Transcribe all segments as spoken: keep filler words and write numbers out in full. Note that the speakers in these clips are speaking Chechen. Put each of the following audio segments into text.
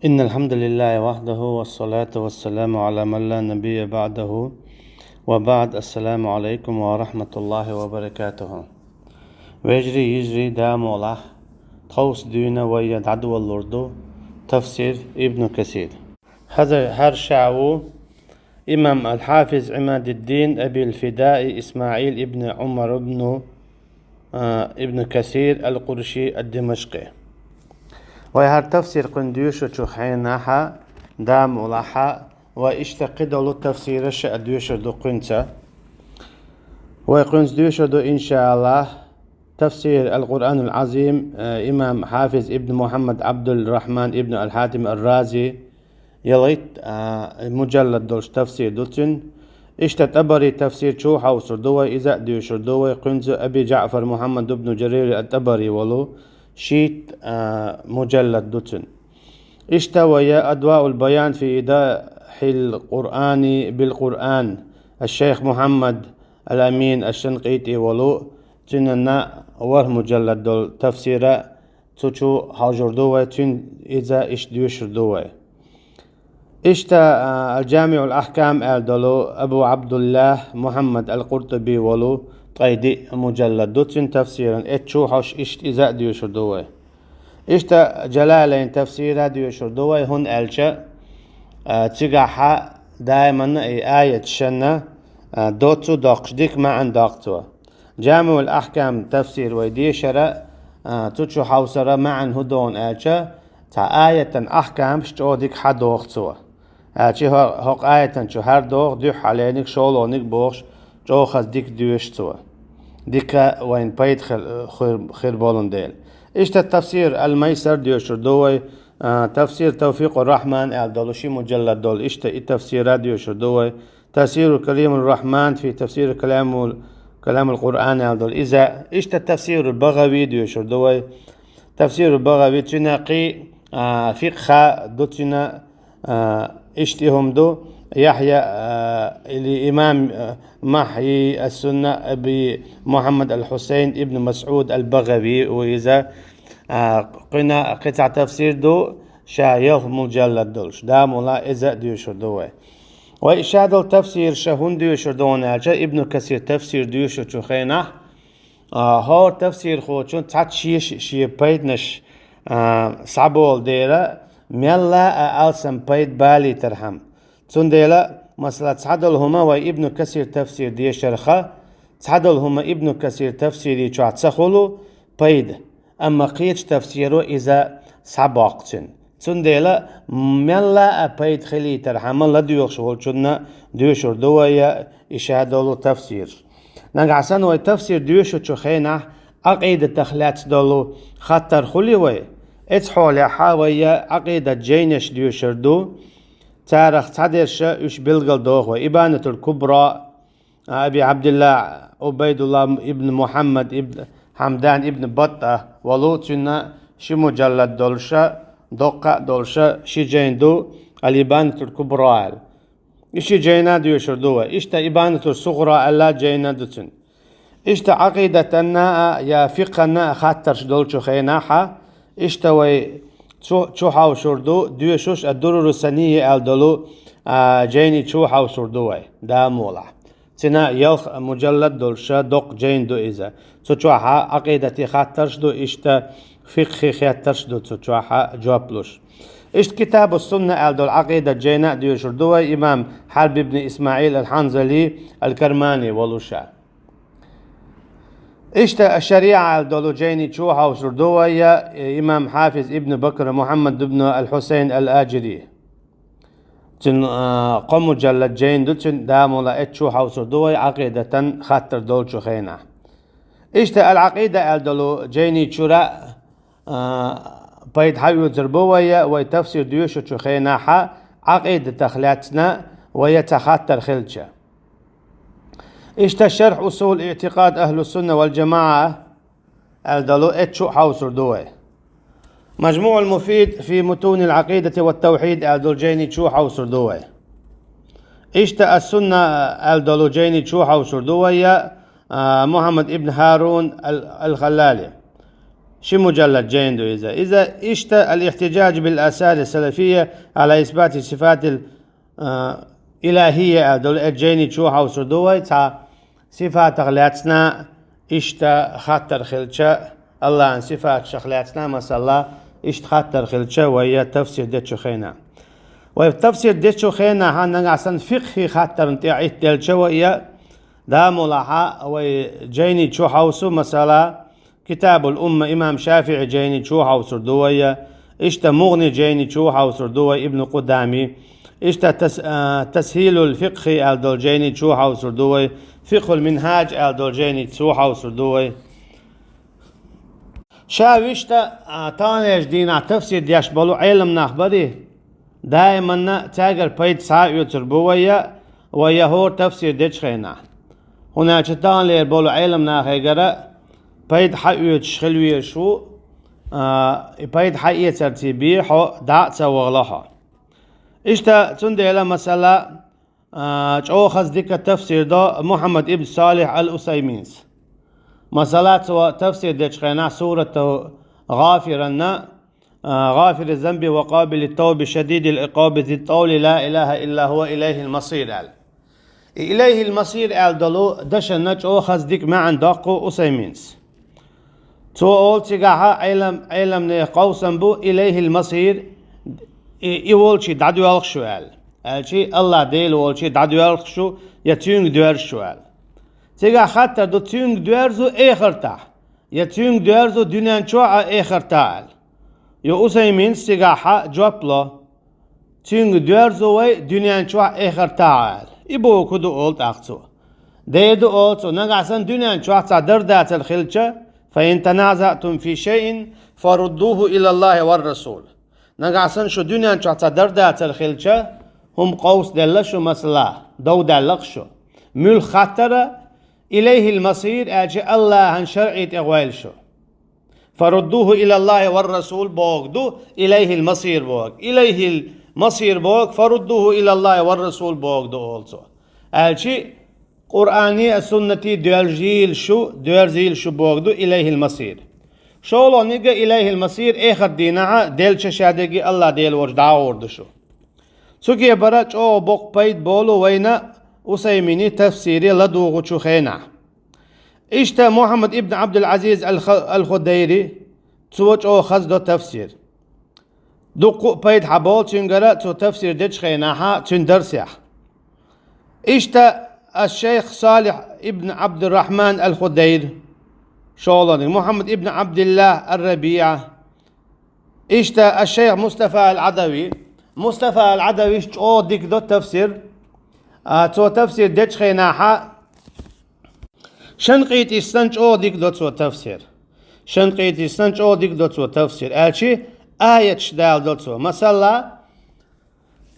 إن الحمد لله وحده والصلاة والسلام على من لا نبي بعده وبعد. السلام عليكم ورحمة الله وبركاته. Вежарий, йижарий, Дала мукъ лахь, тховса дуьйна вай дӀадолалур ду тафсир Ибн Касир. ХӀанз хӀара ша ву имам аль-Хьафиз Ӏимадуддин Абил-Фидаи Исмаил ибн Ӏумар ибн, а, ибн Касир аль-Къурши ад-Димашкъи. Вай хӀара тафсир кхуьнан доьшучу хенахь, Дала мукъ лахь, вай иштта кхидолу тафсираш а доьшур ду кхуьнца. Вай кхуьнца доьшур ду, иншааллахӀ, тафсир аль-Къуръан аль-Ӏазим, а, имам Хьафиз ибн Мухьаммад Ӏабдул-Рахьман ибн аль-Хьатим ар-Рази, ялхитта, а, мужаллад долуш тафсир ду цуьнан. Иштта ТӀабари тафсир чу хьовсур ду вай, иза а доьшур ду вай, кхуьнца Аби ДжаӀфар Мухьаммад ибн Джарир ат-ТӀабари волу, шийтта, а, мужаллад ду цуьнан. Иштта вай Адваул-Баян фи идахьил Къуръани бил-Къуръан, аш-шайх Мухьаммад аль-Амин аш-Шанкъити волу, цуьнан ворхӀ мужаллад долу тафсира цу чу хьовсур ду вай, цуьнан иза иштта доьшур ду вай. Иштта, а, аль-Джамиъул-Ахкам аьлла долу Абу Ӏабдуллахь Мухьаммад аль-Къуртуби волу, ткъе диъ мужаллад ду цуьнан тафсиран, эцу чу хьовсуш иштта иза а доьшур ду вай. Иштта Джалалайн тафсира доьшур ду вай, хӀунда аьлча, а, цигахь даиманна и аяташна, а, доцца доккхуш дика маьӀна доккху цо. Джамиъул-Ахкам тафсир вай дешара, а, цу чу хьовсара маьӀна хӀун ду аьлча, цхьа аятан ахкамаш чӀогӀа дика хьадоху цо. Аьлча хӀо-, хӀокху аятан чу хӀара догӀу, дуьххьалениг, шолгӀаниг бохуш, чӀогӀа хаза дика доьшу цо. Дика вайна пайда хир, хир, хир болун дела. Иштта тафсир аль-Майсар доьшур ду вай, а, тафсир Тавфикъур-Рахьман аьлла долу ши мужаллад долу, иштта и тафсира доьшур ду вай. Тафсиру Калимур-Рахьман фи тафсири Каламул, Каламул-Къуръан аьлла долу иза. Иштта тафсиру БагӀави доьшур ду вай. Тафсиру БагӀави, цуьнан кхин, а, фикъха ду цуьнан, а, иштта и хӀума ду, Яхья, а, или имам, а, Махьйи ас-Сунна Аби Мухьаммад аль-Хьусайн ибн Масъуд аль-БагӀави ву иза. А, кхуьнан кхин цхьа тафсир ду, ша ялх мужаллад долуш, Дала мукъ лахь, иза а доьшур ду вай. Вай ша долу тафсираш хӀунда доьшур ду аьлча, Ибн Касир тафсир доьшучу хенахь, а, хӀора тафсирхочун цхьацца шен, шен пайданаш, а, схьаболу дела, мелла а алсам пайда балийтархьама. Цундела, масала, цхьадолу хӀума вай Ибн Касир тафсир дешарха, цхьадолу хӀума Ибн Касир тафсири чохь ца хуьлу пайда, амма кхечу тафсиро иза схьабоккху цуьнан. Цундела, мелла а пайда хилийтархьама ладоьгӀуш волчунна доьшур ду вай и ша долу тафсир. Нагахь санна вай тафсир доьшучу хенахь Ӏакъидатах лаьцна долу хаттар хуьлий вай, эцу хьолехь вай Ӏакъидат жайнаш доьшур ду, царах цхьадерш уьш билгалдоху вай: Ибанатул Кубра, Аби Абдилла Убайдулла ибн Мухьаммад ибн Хьамдан ибн Батта волу, цуьнан ши мужаллад долуша, доккха а долуша ши жайн ду, Аль-Ибанатул Кубра аьлла. И ши жайна доьшур ду вай. Иштта Ибанатул Сугъра аьлла жайна ду цуьнан. Иштта Ӏакъидатанна а, я фикъханна а хаттарш долчу хенахьа, иштта вай чу, чу хьовсур ду, доьшуш а Дуруру Сания аьлла долу, а, жайни чу хьовсур ду вай, Дала мукъ лахь. Цуьнан ялх мужаллад долуша доккха жайн ду иза. Цу чохьа Ӏакъидати хаттарш ду, иштта фикъхи хеттарш ду цу чохьа жоп луш. Иштта Китабу Сунна аьлла долу Ӏакъидат жайна а доьшур ду вай имам Хьарб ибн Исмаил аль-Хьанзали аль-Кармани волуша. Иштта Шариа аьлла долу жайни чу хьовсур ду вай имам Хьафиз ибн Бакр Мухьаммад ибн аль-Хьусайн аль-Аджири. Цуьнан, а, кхо мужаллад жайн ду, цуьнан Дала мукъ лахь, эцу чу хьовсур ду вай Ӏакъидатан хаттар долчу хенахь. Иштта Аль-Ӏакъида аьлла долу жайни чура, а, пайда хьаоьцур бу вай, вай тафсир доьшучу хенахьа Ӏакъидатах лаьцна вай цхьа хаттар хилча. Иштта Шархь Усул Иътикъад Ахьлу Сунна вал ЖамаӀа аьлла долу, эцу чу хьовсур ду вай. МажмуӀул Муфид фи Мутунил Ӏакъидати ва Тавхьид аьлла долу жайни чу хьовсур ду вай. Иштта Ас-Сунна аьлла долу жайни чу хьовсур ду вай, а, Мухьаммад ибн Харун ал-, аль-Халлали. Ши мужаллад жайна ду иза. Иза иштта «Ал-ихтижаж бил асари салафия ала исбати сифатил, а, илахия» аьлла долу, э, жайни чу хьовсур ду вай, цхьа сифатах лаьцна иштта хаттар хилча, Аллахьан сифаташах лаьцна, масала, иштта хаттар хилча, вай я тафсир дечу хенахь. Вай тафсир дечу хенахь, нагахь санна фикъхи хаттарна тӀе Ӏиттаделча, вай я, да мулахьа, вай жайни чу хьовсу, масала, Китабул Умма имам ШафиӀи жайни чу хьовсур ду вай, иштта Мугъни жайни чу хьовсур ду вай Ибн Къудами, иштта тас-, а, Тасхилул Фикъхи аьлла долу жайни чу хьовсур ду вай, Фикъхул Минхаж аьлла долу жайни чу хьовсур ду вай. Ша вуьшта, а, таханлерчу дийнахь тафсир деш болу Ӏеламнах барий? Даиманна цаьргара пайда схьа а оьцур бу вай я, вай я хӀора тафсир дечу хенахь. ХӀунда аьлча таханлера болу Ӏеламнахегара пайда хьаоьцуш хила везаш ву, а, и пайда хьаэцарций бен хьо дӀа а ца вахало хьо. Иштта цундела, масала, а, чӀогӀа хаза дика тафсир до Мухьаммад ибн Салих ал-Усайминс. Масала, цо тафсир дечу хенахь сурату ГӀафиранна, а, «ГӀафири занби ва къабили товби шадидил икъаби зит товли ла илаха илла хӀува илайхил масир», аьлла. И «илайхил масир» аьлла долу дашанна чӀогӀа хаза дика маьӀна доккху Усайминс. Цо олу цигахьа Ӏелам-, Ӏеламнехан къовсам бу «илайхил масир», и, и волчу дӀадоьлхуш ю аьлла. Аьлчи Аллах Дела волчу дӀадоьлхуш ю, я цуьнга доьрзуш ю аьлла. Цигахь хаттар ду, цуьнга доьрзу эхартахь, я цуьнга доьрзу дуьнен чохь а эхартахь аьлла. Ю Усайминс цигахьа жоп ло: «Цуьнга доьрзу вай дуьнен чохь эхартахь а», аьлла. И бохург ду олу тӀаккха цо. Дера ду олу цо, нагахь санна дуьнен чохь цхьа дар-дацар хилча, «фа ин таназаътум фи шайин, фаруддуху илаллахи вар расул». Нагахь санна шу дуьнен чохь цхьа дар-дацар хилча, хӀума къовсаделла шу, масала, дов даьлла-кх шу. Муьлх хаттара, «илайхил масир», аьлчи Аллахьан шарӀи тӀе гӀойла шу. «Фаруддуху илаллахи вар расул» бохург ду, «илайхил масир» бохург. «Илайхил масир» бохург, «фаруддуху илаллахи вар расул» бохург ду олу цо. Аьлчи Къуръани а, суннати доьрзийла шу, доьрзийла шу бохург ду «илайхил масир». ШолгӀаниг а «илайхил масир» эхарт дийнахьа делча шадерриге Аллах Дела волчу дӀагӀур ду шу. Цу кепара чӀогӀа боккха пайда болу вайна Усаймини тафсире ладугӀучу хенахь. Иштта Мухьаммад ибн Абдул-Азиз ал-Ха-, ал-Худайри, цо чӀогӀа хаза до тафсир. Дуккха а пайда хьаболу цуьнгара цо тафсир дечу хенахьа цуьнан дарсехь. Иштта аш-шайх Салих ибн Абдуррахман ал-Худайр, шолгӀаниг, Мухьаммад ибн Абдилла ар-РабиӀа, иштта аш-шайх Мустафа ал-Ӏадавий. Мустафа ал-Ӏадавийс чӀогӀа дика до тафсир. А, цо тафсир дечу хенахьа, Шанкъитис санна чӀогӀа дика до цо тафсир. Шанкъитис санна чӀогӀа дика до цо тафсир. Аьлчи аяташ дала до цо. Масала,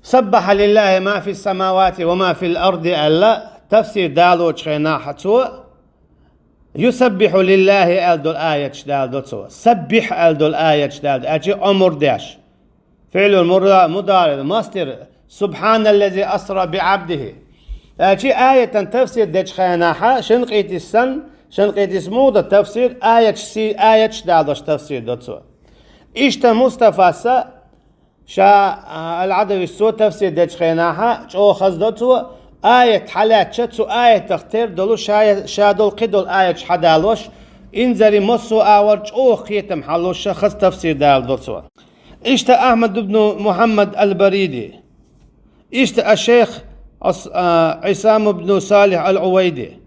«Саббаха лиллахи ма фис самавати ва ма фил арди», аьлла, тафсир далочу хенахь цо, «Юсаббиху лиллахи» аьлла долу аяташ дала до цо. «Саббих» аьлла долу аяташ дала до. Аьлчи омур деш. ФиӀлул мура-, мудари, мастер, «Субханаллази асра би'абдихи». Аьлчи аятан тафсир дечу хенахьа, Шанкъитис санна, Шанкъитис муха до тафсир, аяташ си-, аяташ далош тафсир до цо. Иштта Мустафаса, ша, а, ал-Ӏадавис цо тафсир дечу хенахьа, чӀогӀа хаза до цо, аят хьалаьцча, цу аятах тера долу ша, ша долу кхидолу аяташ хьадалош, инзаре массо а агӀор чӀогӀа кхетам хьалуш, ша хаза тафсир дала до цо. Иштта Ахьмад ибн Мухьаммад ал-Бариди. Иштта аш-шайх Ас-, а, Ӏисам ибн Салих ал-Ӏувайди.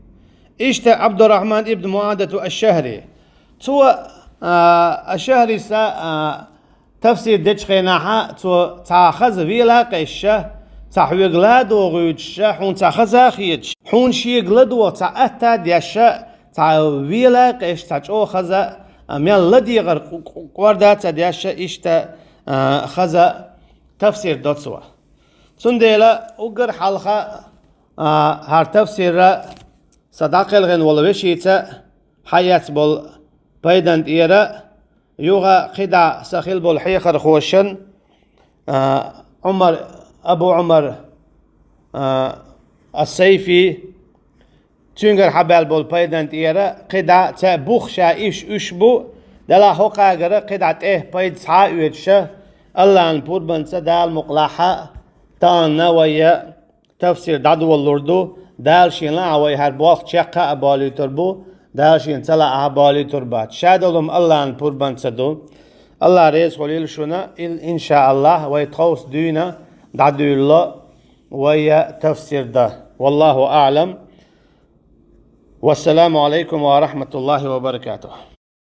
Иштта Абдуррахман ибн Муадату аш-Шахри. Цо, а, аш-Шахриса, а, тафсир дечу хенахьа, цо цхьа хаза вела а къеша, цхьа хьоьга ладогӀуьйтуша, хьуна цхьа хаза а хеташ, хьуна шега ладогӀа цхьа атта а деша, цхьа вела а къеша, цхьа чӀогӀа хаза, а, мел ладегӀар къ-, къ-, кӀорда а ца деша, иштта, а, хаза тафсир до цо. Цундела уггар хьалха, а, хӀара тафсирра сан дӀакхелхина волу вешица хьаэцна болу пайдан тӀера, юха кхидӀа сан хила болу хьехархошан, а, Ӏумар, Абу Ӏумар, а, ас-Сайфи, цуьнгара хьабаьлла болу пайдан тӀера кхидӀа цаьрца бух ша иш уьш бу, Делахь хӀокхагара кхидӀа тӀе пайда схьа а оьцуша, Аллахьан пурбанца Дала мукъалахь а, таанна вай тафсир дӀадолалур ду, Дала шен лаахь вай хӀара болх чекх а болуьйтур бу, Дала шен ца лаахь болуьйтур бац. Шадолу-м Аллахьан пурбанца ду. Аллахь реза хуьлийла шуна, ил, иншааллахь, вай тховса дуьйна дӀадуьйлало вай тафсир дан. Валлаху аӀлам. Вассаламу Ӏалайкум ва рахьматуллахӀи ва баракатухӀ.